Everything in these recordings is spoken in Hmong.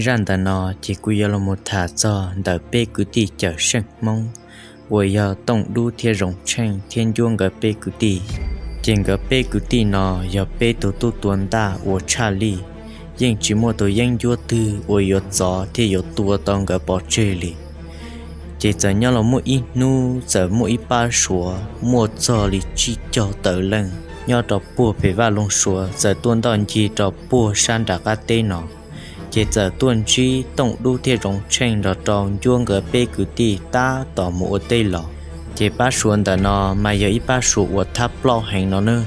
Zaj ntawm no ces kuv yuav los mus tham txog ntawm peb kwv tij cawm seej Hmoob uas yog Tooj Dub thiab Zoov Tsheej thiab Ncuab nkawd peb kwv tij. Ces nkawd peb kwv tij no yog peb tug tub tua ntaj uas tshaj lij, yeej tsis muaj tus yeeb ncuab twg uas yuav txov thiab yuav tua tau nkawd pov tseg li. Ces txawm nyob los muaj ib hnub txawm muaj ib pab Suav muaj txog li tsib caug tawm leej nyob rau puag pem vaj loog Suav txawm tuaj ntoj ncig rau puag sab nram qab teb no. Ces txawm tuaj ntsib Tooj Dub thiab Zoov Tsheej nrog rau Ncuab nkawd peb kwv tij tab tom mus ua teb los. Ces pab Suav ntawm no mas yog ib pab Suav uas thab plaub heev no nawb.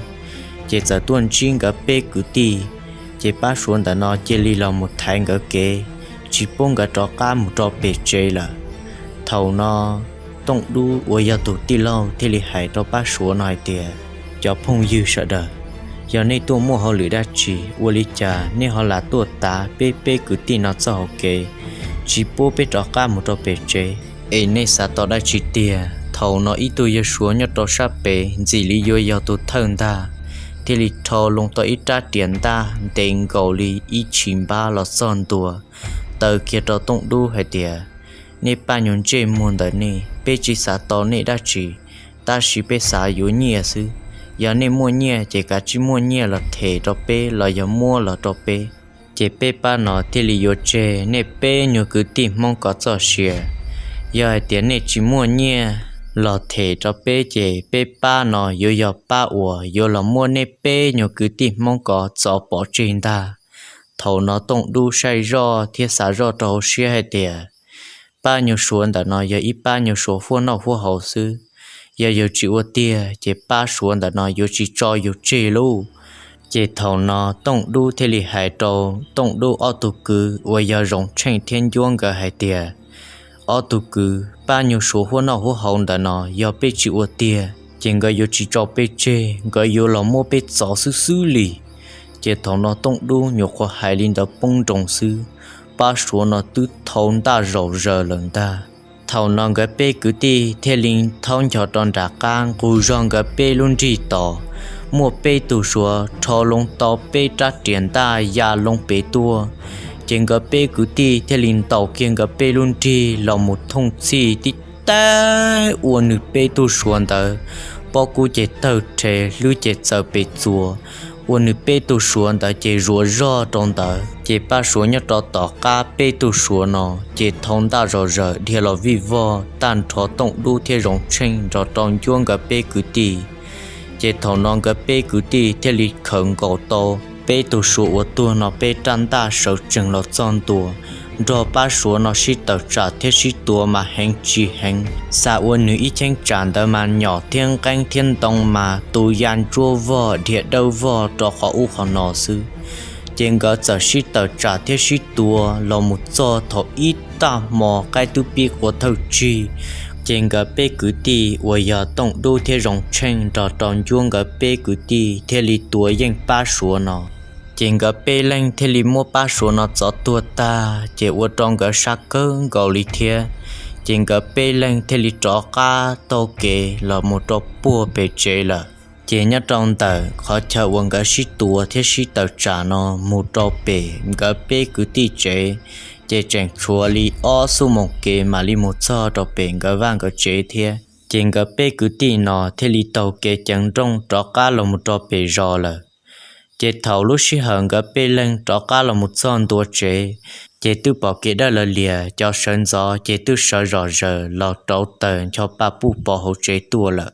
Ces txawm tuaj ntsib nkawd peb kwv tij, ces pab Suav ntawm no cia li los mus thaiv nkawd kev, tsis pub nkawd rov qab mus rau pem tsev lawm. Thaum no Tooj Dub uas yog tus tij laug thiaj li hais rau pab Suav no hais tias, Cov phooj ywg sawv daws, yog nej tuaj muaj hauj lwm dab tsi, ua li cas nej ho lam tuaj tav peb peb kwv tij no txoj hauv kev, tsis pub peb rov qab mus rau pem tsev? Es nej xav tau dab tsi tiag? Thaum no ib tug yawg Suav nyob rau sab pem ntxim li yuav yog tus thawj ntag, thiaj li rho loo tau ib rab riam ntaj ntev nkaus li ib tshim npab los txog ntua, taw kiag rau Tooj Dub hais tias, Nej pab nyuag ntsej muag ntawm nej, peb tsis xav tau nej dab tsi, tab sis peb xav yuav nyiaj xwb. Yog nej muaj nyiaj ces kav tsij muab nyiaj los them rau peb los yog muab los rau peb, ces peb pab no thiaj li yuav tseg nej peb nyuag kwv tij Hmoob ko txoj sia. Yog hais tias nej tsis muaj nyiaj los them rau peb ces peb pab no yuav yog pab uas yuav los muab nej peb nyuag kwv tij Hmoob ko txov pov tseg ntag. Thaum no Tooj Dub saib zoj thiab xav zoj rau hauv siab hais tias, Pab nyuag Suav ntawm no yog ib pab nyuag Suav huab noj huab haus xwb. Yog yus tsis ua tiag ces pab Suav ntawm no yuav tsis tso yus tseg lauj. Ces thaum no Tooj Dub thiaj li hais rau Tooj Dub ob tug kwv uas yog Zoov Tsheej thiab Ncuab nkawd hais tias, Ob tug kwv, pab nyuag Suav huab noj huab haus ntawm no yog peb tsis ua tiag ces nkawd yuav tsis tso peb tseg, nkawd yuav los muab peb txov xwb xwb li. Ces thaum no Tooj Dub nyuam qhuav hais li ntawd poob nroos xwb, pab Suav no twb thau ntaj zaum zaws lawm ntag. Thaum no nkawd peb kwv tij thiaj li thaub ncho rau nram qab nqus zog nkawd peb lub nrig tos, muaj peb tug Suav rho loo tau peb rab riam ntaj ya loo pem tuaj. Ces nkawd peb kwv tij thiaj li ntaus kiag nkawd peb lub nrig los mus thooj txhij tib tag ua nws peb tug Suav ntawd pob kub ces tawg rhe, hlwb ces txawm pem txuas, ua nws peb tug Suav ntawd ces zuav zog rau ntawd. Ces pab Suav nyob rau tom qab peb tug Suav no ces thau ntaj zom zaws dhia los vij vog tag nrho Tooj Dub thiab Zoov Tsheej nrog rau Ncuab nkawd peb kwv tij. Ces thaum no nkawd peb kwv tij thiaj li khawm nkaus tau peb tug Suav uas tuag no peb rab ntaj sawv tsees los txog ntua, nrog pab Suav no sib tawm tsam thiab sib tua mas heev tsis heev. Xa ua nws ib cheeb tsam ntawd mas nyom thiab nqeeb thiab ntoo mas tu ya ntsuab vog dhia dawb vog rau qhov ub qhov no xwb. Ces nkawd txawm sib tawm tsam thiab sib tua los mus txog thaum ib tag hmo qaib twb pib qua thawj tsig. Ces nkawd peb kwv tij uas yog Tooj Dub thiab Zoov Tsheej nrog rau Ncuab nkawd peb kwv tij thiaj li tua yeej pab Suav no. Ces nkawd peb leeg thiaj li muab pab Suav no txov tuag tag, ces ua rau nkawd sab kawg nkaus li thiab. Ces nkawd peb leeg thiaj li rov qab taug kev los mus rau puag pem tsev lawm. Ces nyob rau ntawm qhov chaw uas nkawd sib tua thiab sib tawm tsam no mus rau pem nkawd peb kwv tij tsev, ces tseem tshuav li ob xuab moos kev mam li mus txog rau pem nkawd vaj nkawd tsev thiab. Ces nkawd peb kwv tij no thiaj li taug kev ceev nrooj rov qab los mus rau pem zos lawm. Ces thaum lub sij hawm nkawd peb leeg rov qab los mus txog ntua tsev, ces twb pom kev dawb lawv lias, cov sawv ntxov ces twb sawv zom zaws los rauv taws ncho pa puj pov hauv tsev tuaj lawm.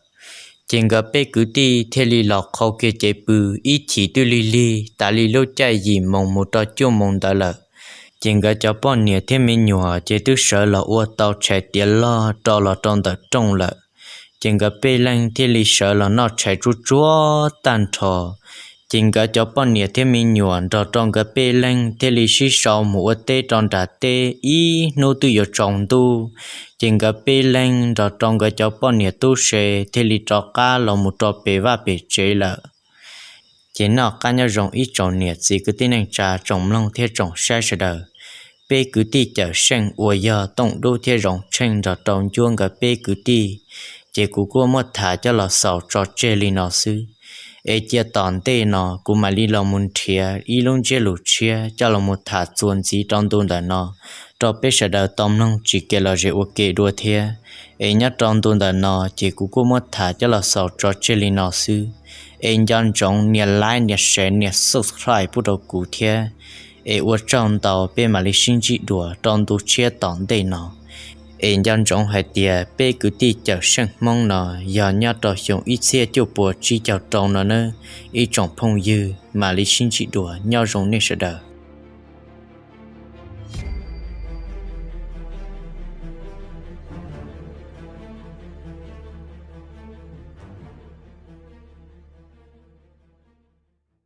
Ces nkawd peb kwv tij thiaj li los qhau kiag cev pw, ib chim twb lig lig tas li lub caij yim moos mus rau cuaj moos ntawd lawm. Ces nkawd cov poj niam thiab me nyuam ces twb sawv los ua tau tshais tiav log rau los rau ntawm rooj lawm. Ces nkawd peb leeg thiaj li sawv los noj tshais tsuag tsuag tag nrho. Ces nkawd cov poj niam thiab me nyuam nrog rau nkawd peb leeg thiaj li sib sau mus ua teb rau nram teb ib hnub twb yuav tsaus ntuj. Ces nkawd peb leeg nrog rau nkawd cov poj niam tub se thiaj li rov qab los mus rau pem vaj pem tsev lawm. Ces noj qab nyob zoo ib tsoom niam txiv kwv tij neej tsa tsoom mloog thiab tsoom saib sawv daws. Peb kwv tij cawm seej uas yog Tooj Dub thiab Zoov Tsheej nrog rau Ncuab nkawd peb kwv tij, ces kuv kuj muab tham coj los xaus tso tseg li no xwb. Es cia tom ntej no kuv mam li los mus nrhiav ib lub ntsiab lus tshiab coj los mus tham txuas ntxiv rau ntu ntawm no rau peb sawv daws tau mloog tsis kev lom zem ua ke dua thiab. Es nyob rau ntu ntawm no ces kuv kuj muab tham coj los xaus tso tseg li no xwb. Es nco ntsoov nias like, nias share, nias subscribe pub rau kuv thiab. Es ua tsaug ntau, peb mam li sib ntsib dua rau ntu tshiab tom ntej no. Es nco ntsoov hais tias peb kwv tij Cawm Seej Hmoob no yog nyob rau xyoo ib txhiab cuaj puas tsib caug rau no nawb, ib tsoom phooj ywg, mam li sib ntsib dua, nyob zoo nej sawv daws.